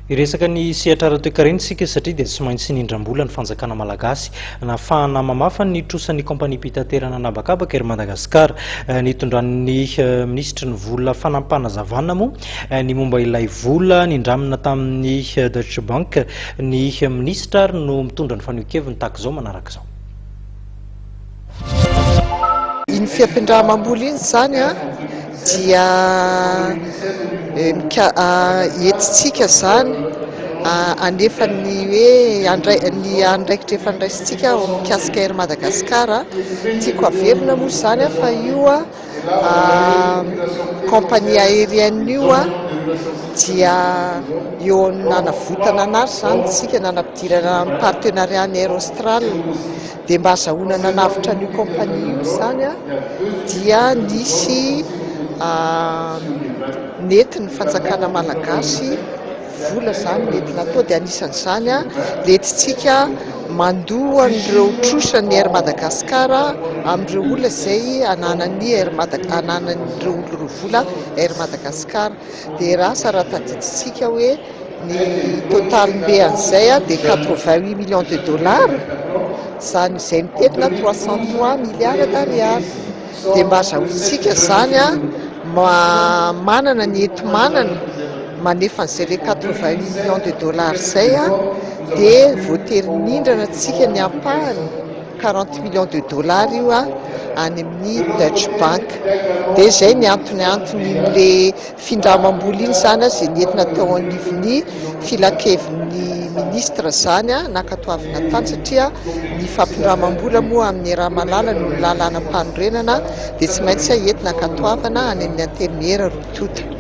Hiresaka ny sehatra ara-toekarena isika satria dia tsy maintsy nindram-bola ny fanjakana malagasy nahafahana mamafa ny trosan'ny kaompaniam-pitaterana an'habakabaka Air Madagascar. Nitondran'ny minisitry ny vola fanampinazavana moa ny momba ilay vola nindramina tamin'ny Deutsche Bank. Ny minisitra ary no mitondra ny fanehoan-keviny tahaka izao manaraka izao. Iny fiampindramam-bola iny izany dia entintsika izany hanefa ny hoe ny andraikitra efa noraisintsika mikasika Air Madagascar. Tiako haverina moa izany fa io compagnie aérienne io dia eo amin'ny nanavotana anazy izany isika, nanampidirana ny partenariat ny Air Austral. Dia mba azahoana nanavotra an'io compagnie io izany dia nisy nentin'ny fanjakana malagasy vola izany nety natao dia anisan'izany ilay entintsika mandoa an'ireo trosan'ny Air Madagascar amin'ireo olona izay ananan'ny Air Mada- ananan'ireo olona ireo vola Air Madagascar. Dia rasa raha tadidintsika hoe ny totalim-be an'izay dia 88 millions de dollars, izany izay mitentina 303 milliards d'ariary. Dia mba azahoantsika izany manana ny enti-manana manefa an'izay le 88 millions de dollars izay dia voatery nindrana antsika ny ampahany, 40 millions de dollars io any amin'ny Deutsche Bank. Dia izay ny antony anton'le findramam-bola iny izany izay nentina tao anivon'ny filankevin'ny ministra izany nankatoavina tany satria ny fampindramam-bola moa amin'ny raha-malala noho ny lalànam-panorenana dia tsy maintsy entina ankatoavana any amin'ny antenimiera roa tonta.